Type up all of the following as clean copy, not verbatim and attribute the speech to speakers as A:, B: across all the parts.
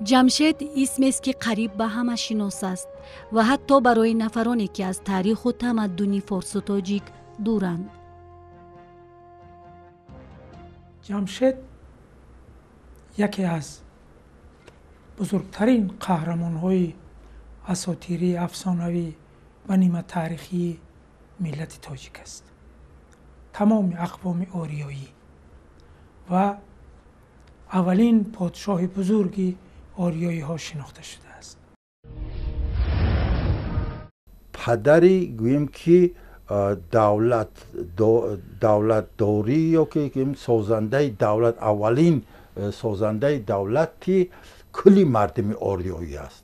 A: Ҷамшед исмест, ки қариб ба ҳама шинос аст ва ҳатто барои нафароне, ки аз таъриху тамаддуни форсу тоҷик дуранд.
B: Ҷамшед яке аз бузургтарин қаҳрамонҳои асотирӣ, афсонавӣ ва ниматаърихии миллати тоҷик аст, тамоми ақвоми ориёӣ, ва аввалин подшоҳи бузурги ориёиҳо шинохта шудааст.
C: Падари, гӯем ки, давлатдорӣ ё ки созандаи давлат, аввалин созандаи давлати кулли мардуми ориёӣ аст,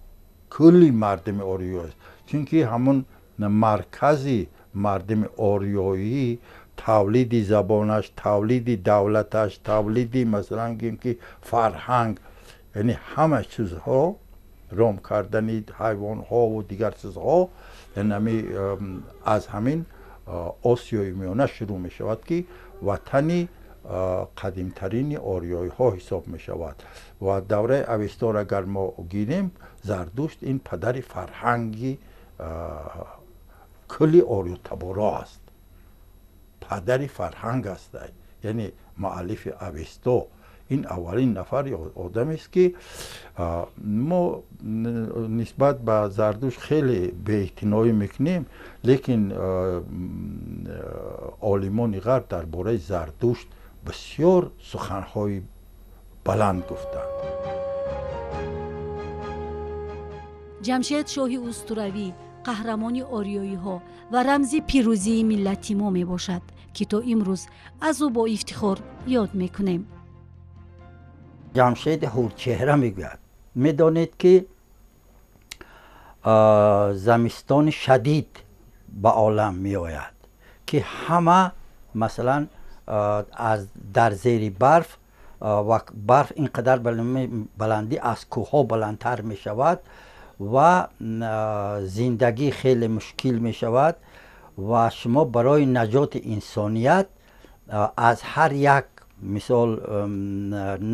C: кулли мардуми ориёӣ аст, чунки ҳамун маркази мардуми ориёӣ, тавлиди забонаш, тавлиди давлаташ, тавлиди, масалан, гӯем ки, фарҳанг, яъне ҳама чизҳо, ром кардани ҳайвонҳову дигар чизҳо аз ҳамин Осиёи Миёна шурӯъ мешавад, ки ватани қадимтарини ориёиҳо ҳисоб мешавад. Ва давраи Авесторо агар мо гирем, Зардушт ин падари фарҳанги кулли ориётаборо аст, падари фарҳанг аст, яъне муаллифи Авесто. Ин аввалин нафари одамест, ки мо нисбат ба Зардушт хеле беэътиноӣ мекунем, лекин олимони ғарб дар бораи Зардушт бисёр суханҳои баланд гуфтанд.
A: Ҷамшед шоҳи устуравӣ, қаҳрамони ориёиҳо ва рамзи пирӯзии миллати мо мебошад, ки то имрӯз аз ӯ бо ифтихор ёд мекунем.
D: Ҷамшед ҳурчеҳра мегӯяд. Медонед, ки замистони шадид ба олам меояд, ки ҳама, масалан, аз дар зери барф, ва барф ин қадар баландӣ аз кӯҳҳо баландтар мешавад ва зиндагӣ хеле мушкил мешавад. Ва шумо барои наҷоти инсоният аз ҳар як, мисол,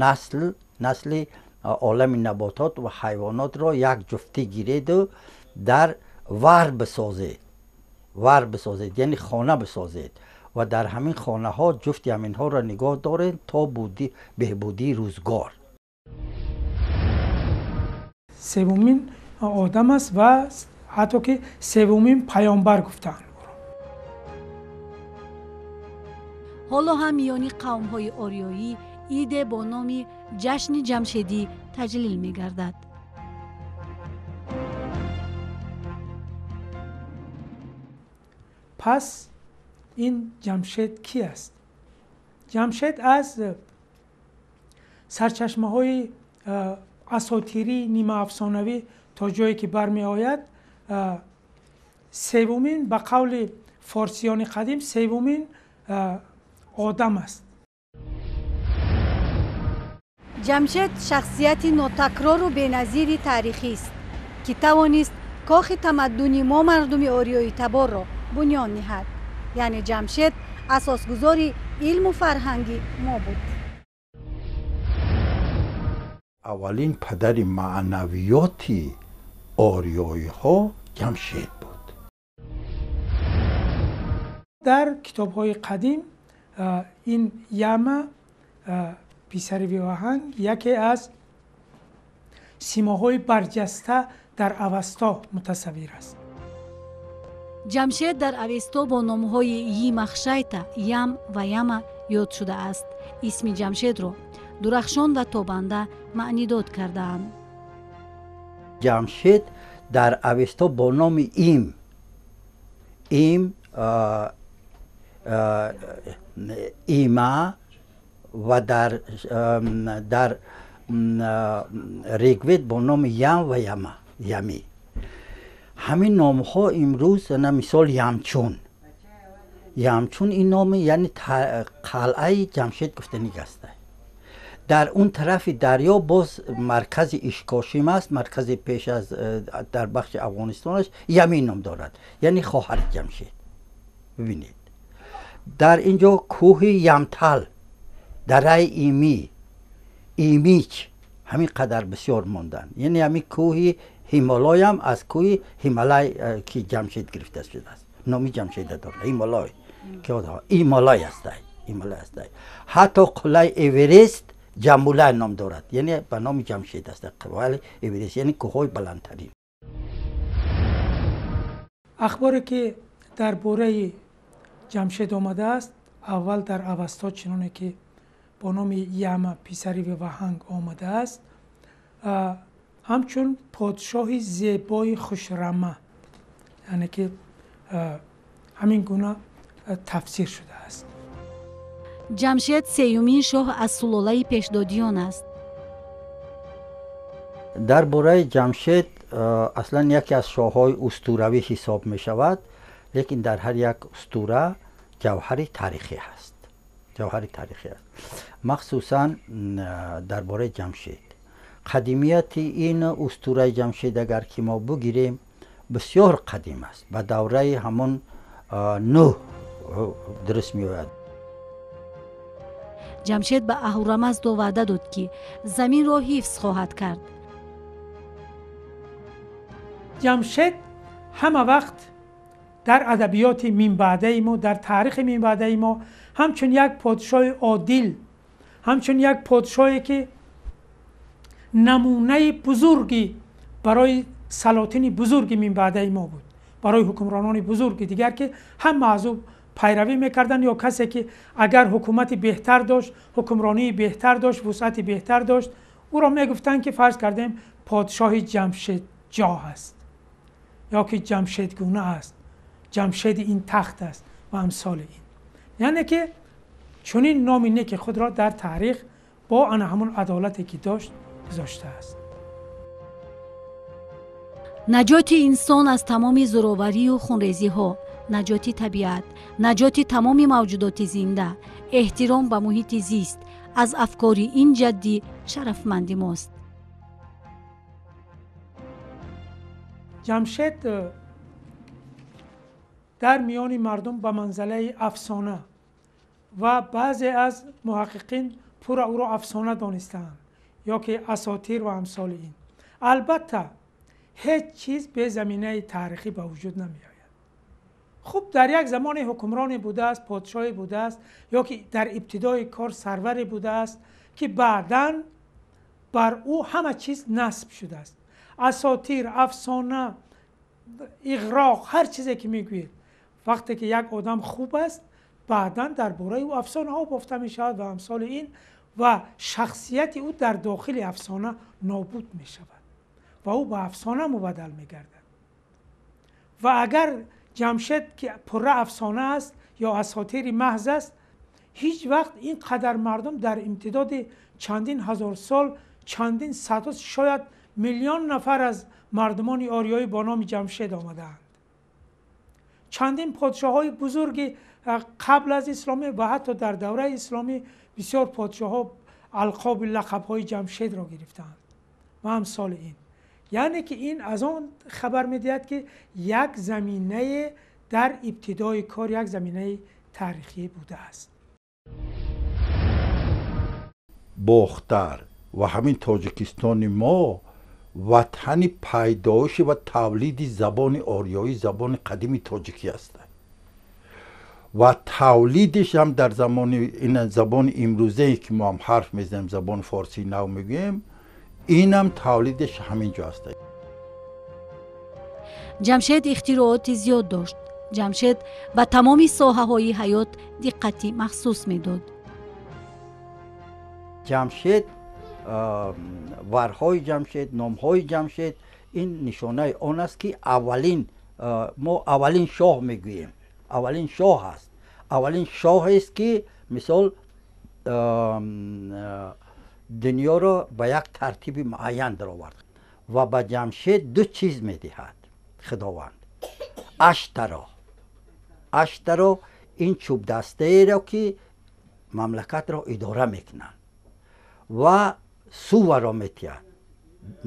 D: насли олами наботот ва ҳайвонотро як ҷуфтӣ гиреду дар вар бисозед, вар бисозед, яъне хона бисозед, ва дар ҳамин хонаҳо ҷуфти ҳаминҳоро нигоҳ доред то беҳбудии рӯзгор.
B: Севумин одам аст ва ҳатто ки севумин паёмбар гуфтаанд.
A: Ҳоло ҳам миёни қавмҳои ориёӣ иде бо номи ҷашни ҷамшедӣ таҷлил мегардад.
B: Пас ин Ҷамшед кӣ аст? Ҷамшед аз сарчашмаҳои асотирӣ, нимаафсонавӣ то ҷое ки бармеояд, севумин, ба қавли форсиёни қадим, севумин одам аст.
A: Ҷамшед шахсияти нотакрору беназири таърихист, ки тавонист кохи тамаддуни мо, мардуми ориёитаборро, бунёд ниҳад. Яъне Ҷамшед асосгузори илму фарҳанги мо буд.
C: Аввалин падари маънавиёти ориёиҳо Ҷамшед буд.
B: Дар китобҳои қадим ин Яма, писари Виоҳанг, яке аз симоҳои барҷаста дар Авасто мутасаввир аст.
A: Ҷамшед дар Авесто бо номҳои Йимахшайта, Ям ва Яма ёд шудааст. Исми Ҷамшедро дурахшон ва тобанда маънидод кардаанд.
D: Ҷамшед дар Авесто бо номи Им, Има ва дар Ригвед бо номи Ям ва Яма, Ями. Ҳамин номҳо имрӯз, на, мисол, Ямчун, Ямчун ин номи, яъне қалъаи Ҷамшед гуфтанӣ аст. Дар он тарафи дарё боз маркази Ишкошим аст, маркази пеш аз дар бахши Афғонистонаш Ямин ном дорад, яъне хоҳари Ҷамшед. Бибинед, дар ин ҷо кӯҳи Ямтал, дараи Ими, Имич. Ҳамин қадар бисёр монданд. Яъне ҳамин кӯҳи Ҳимолой ҳам аз кӯҳи Ҳималай, ки Ҷамшед гирифта шудааст, номи Ҷамшеда дорад Ҳимолой, ки Ҳимолой ҳастай, Ҳимолой ҳастай. Ҳатто қуллаи Эверест Ҷамулай ном дорад, яъне ба номи Ҷамшед аст қуллаи Эверест, яъне кӯҳҳои баландтарин.
B: Ахборе ки дар бораи Ҷамшед омадааст, аввал дар Авасто, чуноне ки бо номи Яма писари Ваҳанг омадааст, ҳамчун подшоҳи зебои хушрама, яъне ки ҳамин гуна тафсир шудааст.
A: Ҷамшед сеюмин шоҳ аз сулолаи пешдодиён аст.
D: Дар бораи Ҷамшед аслан яке аз шоҳҳои устуравӣ ҳисоб мешавад, лекин дар ҳар як устура ҷавҳари таърихӣ ҳаст, ҷавҳари таърихӣ аст. Махсусан дар бораи Ҷамшед қадимияти ин устураи Ҷамшед агар ки мо бигирем, бисёр қадим аст, ба давраи ҳамон Нӯҳ дуруст меояд.
A: Ҷамшед ба Аҳурамаздо ваъда дод, ки заминро ҳифз хоҳад кард.
B: Ҷамшед ҳама вақт дар адабиёти минбаъдаи мо, дар таърихи минбаъдаи мо ҳамчун як подшоҳи одил, ҳамчун як подшоҳе ки намунаи бузурги барои салотини бузурги минбаъдаи мо буд, барои ҳукмронони бузурги дигар, ки ҳама аз ӯ пайравӣ мекарданд, ё касе ки агар ҳукумати беҳтар дошт, ҳукмронии беҳтар дошт, вусъати беҳтар дошт, ӯро мегуфтанд, ки фарз кардем подшоҳи Ҷамшедҷоҳ аст ё ки ҷамшедгуна аст, Ҷамшеди ин тахт аст ва амсоли ин. Яъне ки чунин номи неки худро дар таърих бо ана ҳамон адолате ки дошт гузоштааст.
A: Наҷоти инсон аз тамоми зӯроварию хунрезиҳо, наҷоти табиат, наҷоти тамоми мавҷудоти зинда, эҳтиром ба муҳити зист аз афкори ин ҷадди шарафманди мост.
B: Ҷамшед дар миёни мардум ба манзалаи афсона ва баъзе аз муҳаққиқин пурра ӯро афсона донистаанд ё ки асотир ва амсоли ин. Албатта, ҳеҷ чиз бе заминаи таърихӣ ба вуҷуд намеояд. Хуб, дар як замоне ҳукмроне будааст, подшоҳе будааст ё ки дар ибтидои кор сарваре будааст, ки баъдан бар ӯ ҳама чиз насб шудааст. Асотир, афсона, иғроқ, ҳар чизе ки мегӯед, вақте ки як одам хуб аст, баъдан дар бораи ӯ афсонаҳо бофта мешавад ва амсоли ин, ва шахсияти ӯ дар дохили афсона нобуд мешавад ва ӯ ба афсона мубаддал мегардад. Ва агар Ҷамшед ки пурра афсона аст ё асотири маҳз аст, ҳеҷ вақт ин қадар мардум дар имтидоди чандин ҳазор сол, чандин садҳо, шояд миллион нафар аз мардумони ориёӣ бо номи Ҷамшед омадаанд. Чандин подшоҳҳои бузурги қабл аз исломӣ ва ҳатто дар давраи исломӣ бисёр подшоҳҳо алқоби лақабҳои Ҷамшедро гирифтаанд ва амсоли ин. Яъне ки ин аз он хабар медиҳад, ки як заминае дар ибтидои кор, як заминаи таърихӣ будааст.
C: Бохтар ва ҳамин Тоҷикистони мо ватани пайдоиши ва тавлиди забони ориёӣ, забони қадими тоҷикӣ аст ва тавлидиш ҳам дар замони ин забони имрӯзае ки мо ҳам ҳарф мезанем, забони форсии нав мегӯем, инам тавлидиш ҳамин ҷо аст.
A: Ҷамшед ихтирооти зиёд дошт. Ҷамшед ба тамоми соҳаҳои ҳаёт диққати махсус медод.
D: Ҷамшед, варҳои Ҷамшед, номҳои Ҷамшед ин нишонаи он аст, ки аввалин, мо аввалин шоҳ мегӯем, аввалин шоҳ аст, аввалин шоҳест, ки мисол дунёро ба як тартиби муайян даровард. Ва ба Ҷамшед ду чиз медиҳад Худованд: аштаро, аштаро ин чӯбдастаеро, ки мамлакатро идора мекунанд, ва суваро метиҳад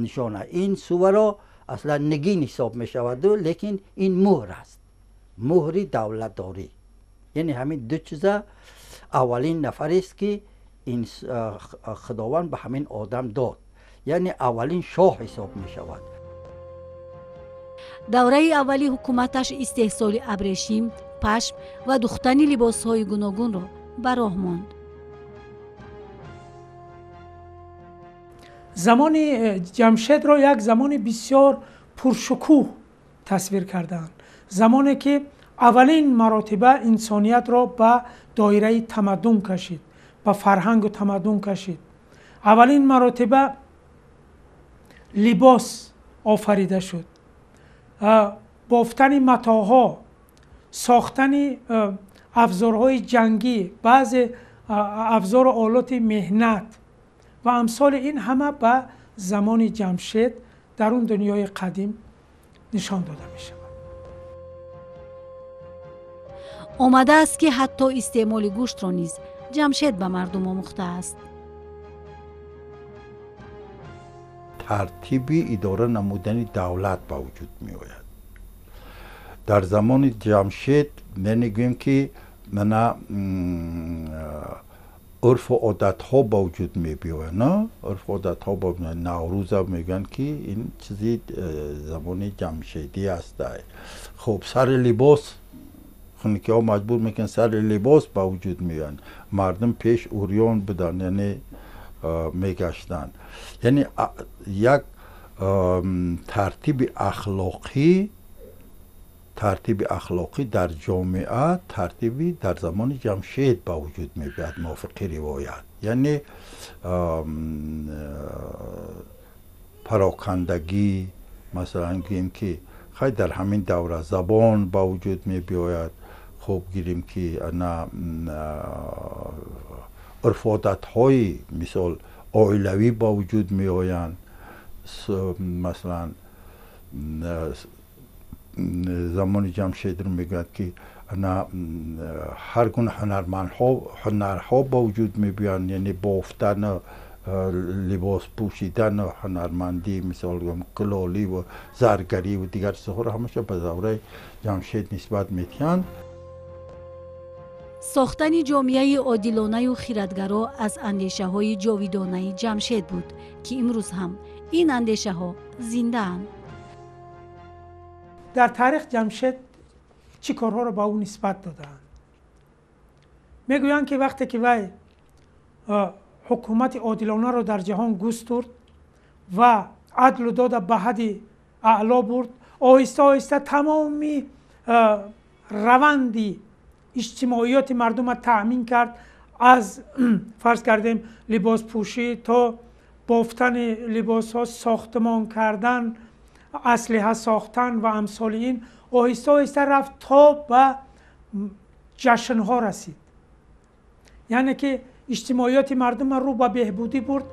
D: нишона. Ин суваро аслан нигин ҳисоб мешаваду, лекин ин муҳр аст, муҳри давлатдорӣ. Яъне ҳамин ду чиза аввалин нафарест, ки Худованд ба ҳамин одам дод. Яъне аввалин шоҳ ҳисоб мешавад.
A: Давраи аввали ҳукуматаш истеҳсоли абрешим, пашм ва духтани либосҳои гуногунро ба роҳ монд.
B: Замони Ҷамшедро як замони бисёр пуршукӯҳ тасвир кардаанд, замоне ки аввалин маротиба инсониятро ба доираи тамаддун кашид, ба фарҳангу тамаддун кашид. Аввалин маротиба либос офарида шуд, бофтани матоъҳо, сохтани афзорҳои ҷангӣ, баъзе афзору олоти меҳнат ва амсоли ин ҳама ба замони Ҷамшед дар он дунёи қадим нишон дода мешавад.
A: Омадааст, ки ҳатто истеъмоли гӯштро низ Ҷамшед ба мардум омӯхтааст.
C: Тартиби идора намудани давлат ба вуҷуд меояд. Дар замони Ҷамшед мегӯем, ки мана урфу одатҳо ба вуҷуд мебиёянд. Урфу одатҳо ба Наврӯза мегӯянд, ки ин чизи замони ҷамшедӣ аст. Хуб, сари либос хунукиҳо маҷбур мекунанд, сари либос ба вуҷуд меоянд. Мардум пеш урён буданд, яъне мегаштанд. Яъне як тартиби ахлоқӣ, тартиби ахлоқӣ дар ҷомеа, тартиби дар замони Ҷамшед ба вуҷуд мебиёяд мувофиқи ривоят. Яъне парокандагӣ, масалан гӯем, ки хай дар ҳамин давра забон ба вуҷуд мебиёяд. Хуб, гирем, ки ана урфу одатҳои мисол оилавӣ ба вуҷуд меоянд. Масалан, замони Ҷамшедро мегӯяд, ки ана ҳар гуна ҳунармандҳо, ҳунарҳо ба вуҷуд мебиёянд, яъне бофтану либос пӯшидану ҳунармандӣ, мисол кулолӣ ва заргарӣ ва дигар чизҳоро ҳамаша ба давраи Ҷамшед нисбат медиҳанд.
A: Сохтани ҷомеаи одилонаю хиратгаро аз андешаҳои ҷовидонаи Ҷамшед буд, ки имрӯз ҳам ин андешаҳо зиндаанд.
B: Дар таърих Ҷамшед чӣ корҳоро ба ӯ нисбат додаанд? Мегӯянд, ки вақте ки вай ҳукумати одилонаро дар ҷаҳон густурд ва адлу дода ба ҳадди аъло бурд, оҳиста оҳиста тамоми раванди иҷтимоиёти мардумро таъмин кард, аз фарз кардем либоспӯшӣ то бофтани либосҳо, сохтмон кардан, аслиҳа сохтан ва амсоли ин, оҳиста оҳиста рафт то ба ҷашнҳо расид. Яъне ки иҷтимоиёти мардумро рӯ ба беҳбудӣ бурд.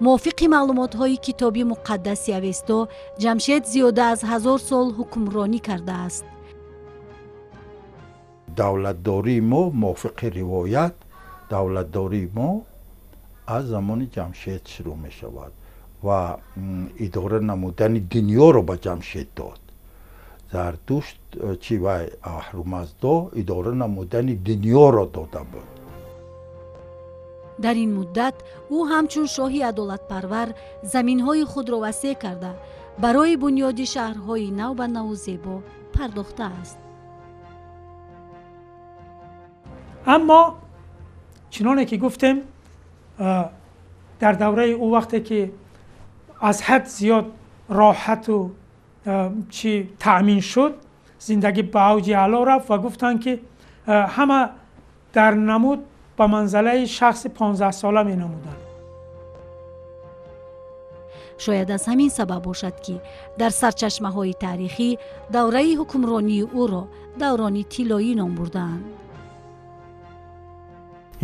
A: Мувофиқи маълумотҳои китоби муқаддаси Авесто, Ҷамшед зиёда аз 1000 сол ҳукмронӣ кардааст.
C: Давлатдории мо, мувофиқи ривоят, давлатдории мо аз замони Ҷамшед шурӯъ мешавад ва идора намудани дунёро ба Ҷамшед дод Зардушт. Чи вай Аҳрумаздо идора намудани дунёро дода буд.
A: Дар ин муддат ӯ ҳамчун шоҳи адолатпарвар заминҳои худро васеъ карда, барои бунёди шаҳрҳои нав ба наву зебо пардохтааст.
B: Аммо чуноне ки гуфтем, дар давраи ӯ, вақте ки аз ҳад зиёд роҳату чӣ таъмин шуд, зиндагӣ ба авҷи аъло рафт ва гуфтанд, ки ҳама дар намуд ба манзалаи шахси 15-сола менамуданд.
A: Шояд аз ҳамин сабаб бошад, ки дар сарчашмаҳои таърихӣ давраи ҳукмронии ӯро даврони тиллоӣ ном бурдаанд.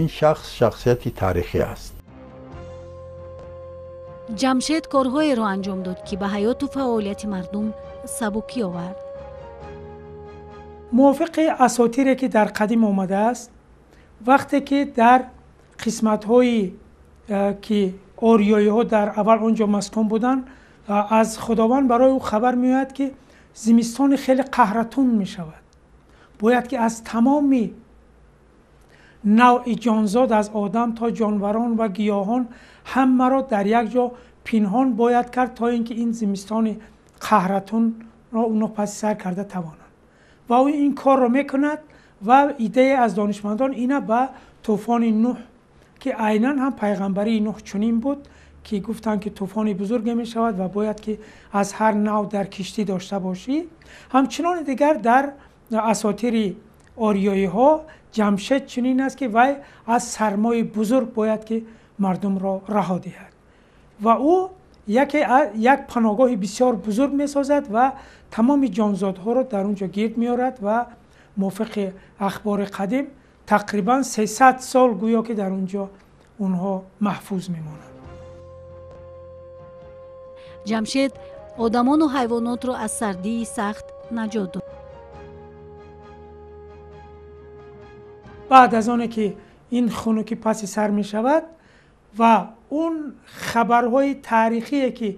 C: Ин шахс шахсияти таърихӣ аст.
A: Ҷамшед корҳоеро анҷом дод, ки ба ҳаёту фаъолияти мардум сабукӣ овард.
B: Мувофиқи асотире, ки дар қадим омадааст, вақте ки дар қисматҳои ки ориёиҳо дар аввал он ҷо маскун буданд, аз Худованд барои ӯ хабар меояд, ки зимистони хеле қаҳратун мешавад, бояд ки аз тамоми навъи ҷонзод аз одам то ҷонварон ва гиёҳон ҳамаро дар як ҷо пинҳон бояд кард, то ин ки ин зимистони қаҳратунро онҳо паси сар карда тавонанд. Ва ӯ ин корро мекунад ва идея аз донишмандон ина ба тӯфони Нӯҳ, ки айнан ҳам пайғамбарии Нӯҳ чунин буд, ки гуфтанд ки тӯфони бузурге мешавад ва бояд ки аз ҳар нав дар киштӣ дошта бошӣ. Ҳамчунони дигар дар асотири ориёиҳо Ҷамшед чунин аст, ки вай аз сармои бузург бояд ки мардумро раҳо диҳад ва ӯ як паноҳгоҳи бисёр бузург месозад ва тамоми ҷонзодҳоро дар он ҷо гирд меорад ва мувофиқи ахбори қадим тақрибан 300 сол гӯё ки дар он ҷо онҳо маҳфуз мемонанд.
A: Ҷамшед одамону ҳайвонотро аз сардии сахт наҷот дод.
B: Баъд аз оне ки ин хунукӣ паси сар мешавад ва он хабарҳои таърихие ки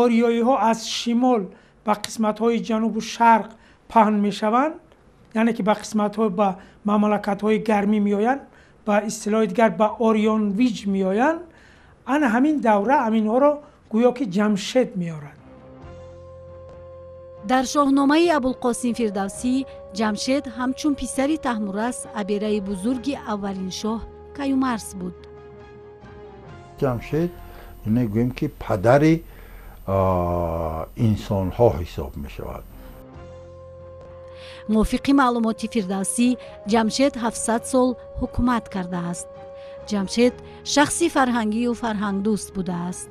B: ориёиҳо аз шимол ба қисматҳои ҷанубу шарқ паҳн мешаванд, яъне ки ба қисматҳо ба мамлакатҳои гармӣ меоянд, ба истилоҳи дигар ба Ориёнвиҷ меоянд, ана ҳамин давра ҳаминҳоро гӯё ки Ҷамшед меорад.
A: Дар шоҳномаи Абулқосим Фирдавсӣ Ҷамшед ҳамчун писари Таҳмурас абераи бузурги аввалин шоҳ Каюмарс буд.
C: Ҷамшед гӯем ки падари инсонҳо ҳисоб мешавад.
A: Мувофиқи маълумоти Фирдавсӣ Ҷамшед 700 сол ҳукумат кардааст. Ҷамшед шахси фарҳангию фарҳангдӯст будааст.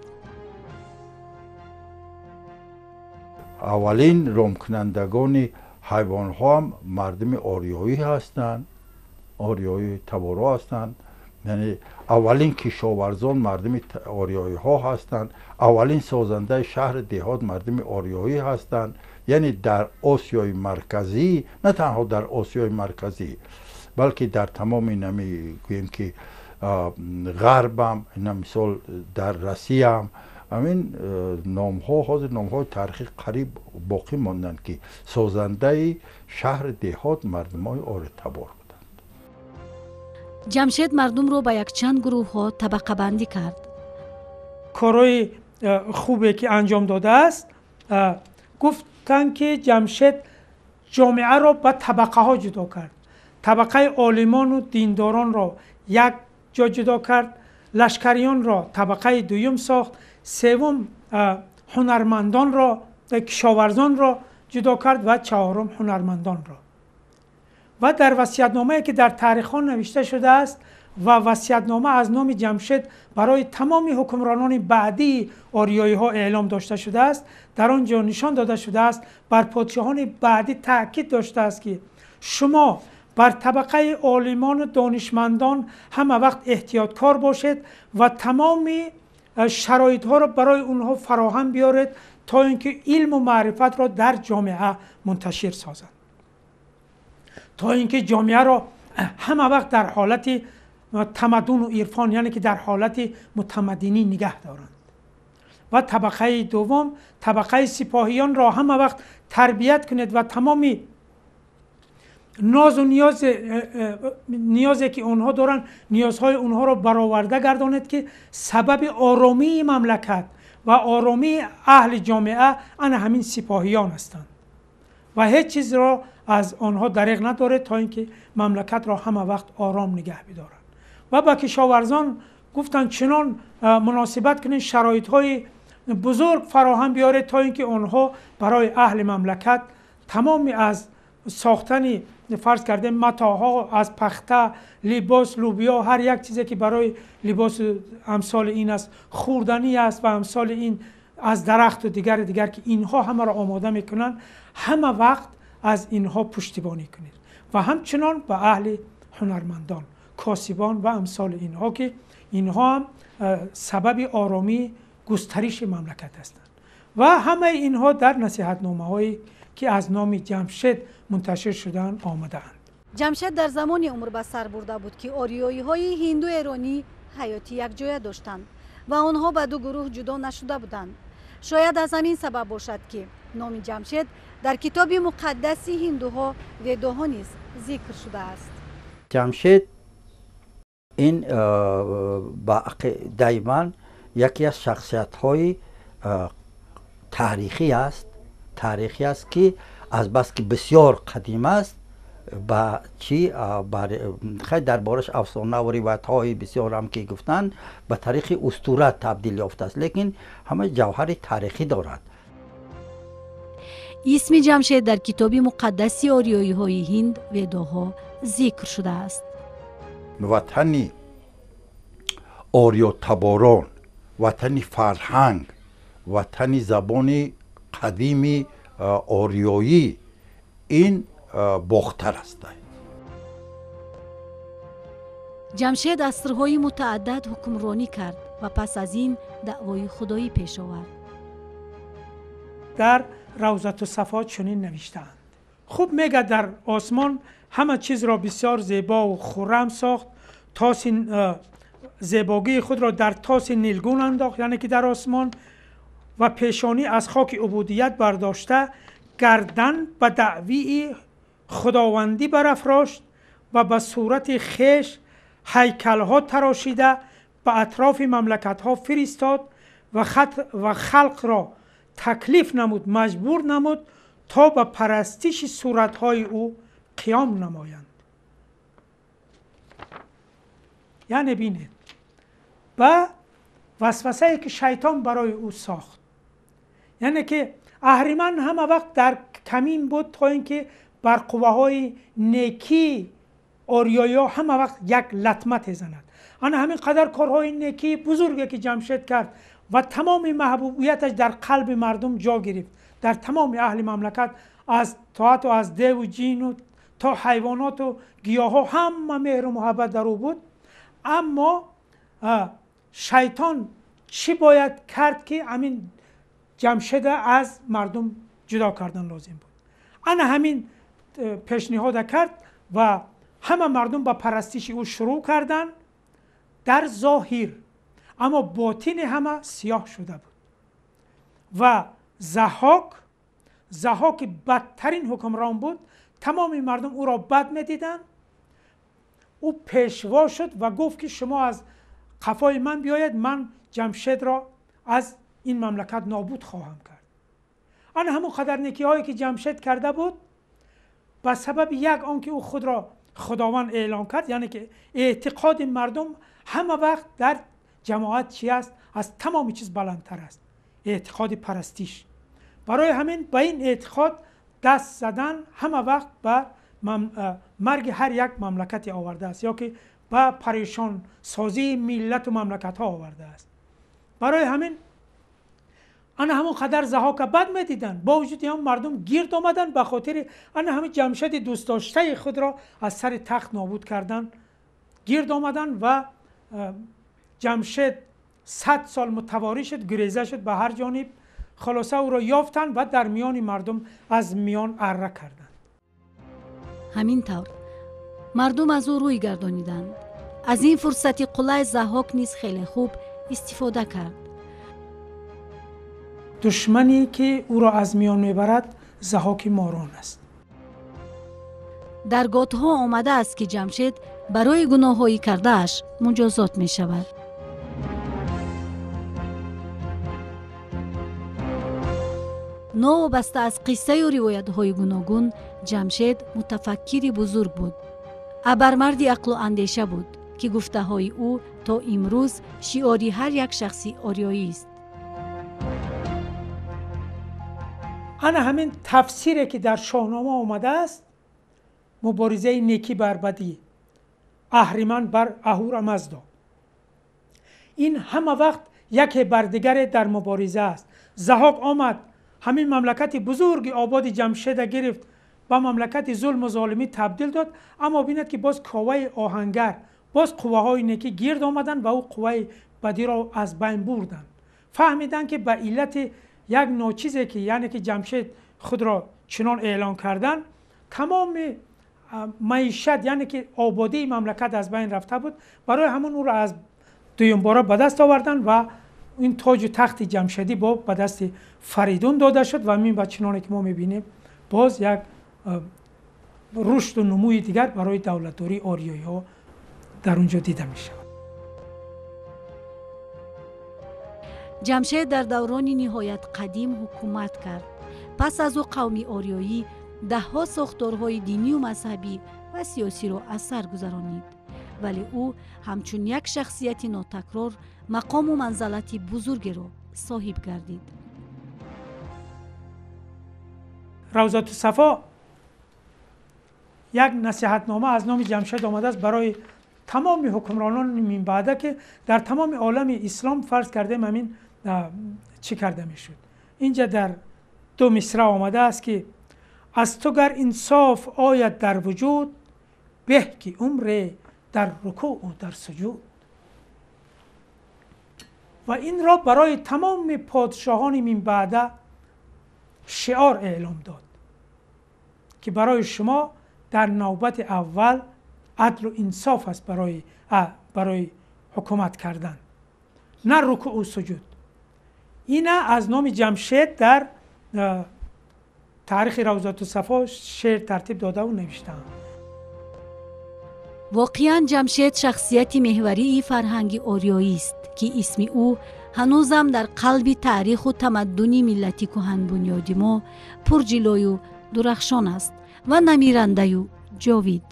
C: Аввалин ромкунандагони ҳайвонҳо ҳам мардуми ориёӣ ҳастанд, ориёии таборо ҳастанд. Яъне аввалин кишоварзон мардуми ориёиҳо ҳастанд, аввалин созандаи шаҳри деҳот мардуми ориёӣ ҳастанд. Яъне дар Осиёи Марказӣ, на танҳо дар Осиёи Марказӣ, балки дар тамоми нами гӯем ки ғарбам, ина мисол дар Россияам ҳамин номҳо ҳозир номҳои таърихӣ қариб боқӣ монданд, ки созандаи шаҳри деҳот мардумои ориётабор буданд.
A: Ҷамшед мардумро ба якчанд гурӯҳҳо табақабандӣ кард.
B: Корҳои хубе ки анҷом додааст, гуфтанд ки Ҷамшед ҷомеаро ба табақаҳо ҷудо кард. Табақаи олимону диндоронро як ҷо ҷудо кард, лашкариёнро табақаи дуюм сохт, севум ҳунармандонро, кишоварзонро ҷудо кард ва чаҳорум ҳунармандонро. Ва дар васиятномае ки дар таърихҳо навишта шудааст ва васиятнома аз номи Ҷамшед барои тамоми ҳукмронони баъдии ориёиҳо эълом дошта шудааст, дар он ҷо нишон дода шудааст, бар подшоҳони баъдӣ таъкид доштааст ки шумо бар табақаи олимону донишмандон ҳама вақт эҳтиёткор бошед ва тамоми шароитҳоро барои онҳо фароҳам биёред, то ин ки илму маърифатро дар ҷомеа мунташир созанд, то ин ки ҷомеаро ҳама вақт дар ҳолати тамаддуну ирфон, яъне ки дар ҳолати мутамаддинӣ нигаҳ доранд. Ва табақаи дуввум, табақаи сипоҳиёнро ҳама вақт тарбият кунед ва тамоми нозу ниёзе ки онҳо доранд, ниёзҳои онҳоро бароварда гардонед, ки сабаби оромии мамлакат ва оромии аҳли ҷомеа ана ҳамин сипоҳиён ҳастанд ва ҳеҷ чизро аз онҳо дареғ надоред, то ин ки мамлакатро ҳама вақт ором нигаҳ бидоранд. Ва ба кишоварзон гуфтанд чунон муносибат кунед, шароитҳои бузург фароҳам биёред, то ин ки онҳо барои аҳли мамлакат тамоми аз сохтани фарз кардем матоъҳо аз пахта, либос, лӯбиё, ҳар як чизе ки барои либос амсоли ин аст, хӯрданӣ аст ва амсоли ин аз дарахту дигари дигар, ки инҳо ҳамаро омода мекунанд, ҳама вақт аз инҳо пуштибонӣ кунед. Ва ҳамчунон ба аҳли ҳунармандон, косибон ва амсоли инҳо, ки инҳо ҳам сабаби оромии густариши мамлакат ҳастанд. Ва ҳамаи инҳо дар насиҳатномаҳое ки аз номи Ҷамшед мунташир шудаанд омадаанд.
A: Ҷамшед дар замоне умр ба сар бурда буд, ки ориёиҳои ҳинду эронӣ ҳаёти якҷоя доштанд ва онҳо ба ду гурӯҳ ҷудо нашуда буданд. Шояд аз ҳамин сабаб бошад, ки номи Ҷамшед дар китоби муқаддаси ҳиндуҳо Ведоҳо низ зикр шудааст.
D: Ҷамшед Ин ба ақидаи ман яке аз шахсиятҳои таърихӣ аст, таърихӣ аст ки азбаски бисёр қадим аст, ба чӣ хай дар бораш афсонаву ривоятҳои бисёрам ки гуфтанд, ба тариқи устура табдил ёфтааст, лекин ҳама ҷавҳари таърихӣ дорад.
A: Исми Ҷамшед дар китоби муқаддаси ориёиҳои ҳинд Ведоҳо зикр шудааст.
C: Ватани ориётаборон, ватани фарҳанг, ватани забони қадими ориёӣ ин Бохтар аст.
A: Ҷамшед асрҳои мутааддад ҳукмронӣ кард ва пас аз ин даъвои худоӣ пеш овард.
B: Дар Равзату Сафо чунин навиштаанд: хуб мега дар осмон ҳама чизро бисёр зебову хуррам сохт, тоси зебогии худро дар тоси нилгун андохт, яъне ки дар осмон, ва пешонӣ аз хоки убудият бардошта, гардан ба даъвии худовандӣ барафрошт ва ба сурати хеш ҳайкалҳо тарошида ба атрофи мамлакатҳо фиристод ва халқро таклиф намуд, маҷбур намуд то ба парастиши суратҳои ӯ қиём намоянд. Яъне бинед, ба васвасае ки шайтон барои ӯ сохт, яъне ки аҳриман ҳама вақт дар камин буд то ин ки бар қувваҳои некӣ ориёиҳо ҳама вақт як латма тезанад. Ана ҳамин қадар корҳои некии бузурге ки Ҷамшед кард ва тамоми маҳбубияташ дар қалби мардум ҷо гирифт, дар тамоми аҳли мамлакат аз тоату аз деву ҷину то ҳайвоноту гиёҳҳо ҳама меҳру муҳаббат дар ӯ буд. Аммо шайтон чӣ бояд кард ки ҳамин Ҷамшеда аз мардум ҷудо кардан лозим буд. Ана ҳамин пешниҳода кард ва ҳама мардум ба парастиши ӯ шурӯъ карданд дар зоҳир, аммо ботини ҳама сиёҳ шуда буд. Ва Заҳҳок бадтарин ҳукмрон буд, тамоми мардум ӯро бад медиданд. Ӯ пешво шуд ва гуфт ки шумо аз қафои ман биёед, ман Ҷамшедро аз ин мамлакат нобуд хоҳам кард. Ана ҳамон қадар некиҳое ки Ҷамшед карда буд, ба сабаби як он ки ӯ худро худованд эълон кард, яъне ки эътиқоди мардум ҳама вақт дар ҷамоат чи аст, аз тамоми чиз баландтар аст, эътиқоди парастиш. Барои ҳамин ба ин эътиқод даст задан ҳама вақт ба марги ҳар як мамлакате овардааст ё ки ба парешонсозии миллату мамлакатҳо овардааст. Барои ҳамин ана ҳамон қадар Заҳҳока бад медиданд, бо вуҷуди ҳам мардум гирд омаданд ба хотири ана ҳамин Ҷамшеди дӯстдоштаи худро аз сари тахт нобуд кардан гирд омаданд ва Ҷамшед 100 сол мутаворӣ шуд, гуреза шуд ба ҳар ҷониб. Хулоса ӯро ёфтанд ва дар миёни мардум аз миён арра карданд.
A: Ҳамин тавр мардум аз ӯ рӯй гардониданд. Аз ин фурсати қулай Заҳҳок низ хеле хуб истифода кард.
B: Душмане ки ӯро аз миён мебарад Заҳҳоки морон аст.
A: Дар готҳо омадааст ки Ҷамшед барои гуноҳҳои кардааш муҷозот мешавад. Новобаста аз қиссаю ривоятҳои гуногун, Ҷамшед мутафаккири бузург буд, абармарди ақлу андеша буд, ки гуфтаҳои ӯ то имрӯз шиори ҳар як шахси ориёист.
B: Ана ҳамин тафсире ки дар Шоҳнома омадааст, муборизаи некӣ бар бадӣ, аҳриман бар Аҳура Маздо, ин ҳама вақт яке бар дигаре дар мубориза аст. Заҳҳок омад, ҳамин мамлакати бузурги ободи Ҷамшеда гирифт, ба мамлакати зулму золимӣ табдил дод. Аммо бинад ки боз Коваи оҳангар, боз қувваҳои некӣ гирд омаданд ва ӯ қувваи бадиро аз байн бурданд. Фаҳмиданд ки ба иллати як ночизе ки яъне ки Ҷамшед худро чунон эълон кардан, тамоми маишат яъне ки ободии мамлакат аз байн рафта буд. Барои ҳамон ӯро аз дуюмбора ба даст оварданд ва ин тоҷу тахти ҷамшедӣ бо ба дасти Фаридун дода шуд ва мин ба чуноне ки мо мебинем боз як рушду нумӯи дигар барои давлатдории ориёиҳо Дар он ҷо дида мешавад.
A: Ҷамшед дар даврони ниҳоят қадим ҳукумат кард. Пас аз ӯ қавми ориёӣ даҳҳо сохторҳои динию мазҳабӣ ва сиёсиро аз сар гузаронид, вале ӯ ҳамчун як шахсияти нотакрор мақому манзалати бузургеро соҳиб гардид.
B: Равзату Сафо як насиҳатнома аз номи Ҷамшед омадааст барои тамоми ҳукмронони минбаъда, ки дар тамоми олами ислом фарз кардем ҳамин чӣ карда мешуд. Инҷа дар ду мисра омадааст, ки аз ту гар инсоф ояд дар вуҷуд, беҳ ки умре дар рукӯъу дар суҷуд. Ва инро барои тамоми подшоҳони минбаъда шиор эълом дод, ки барои шумо дар навбати аввал адлу инсоф аст барои ҳукумат кардан, на рукӯъу суҷуд. Ина аз номи Ҷамшед дар таърихи Равзату Сафо шеър тартиб додаву навиштаанд.
A: Воқеан, Ҷамшед шахсияти меҳварии фарҳанги ориёист, ки исми ӯ ҳанӯзам дар қалби таъриху тамаддуни миллати кӯҳанбунёди мо пурҷилою дурахшон аст ва намирандаю ҷовид.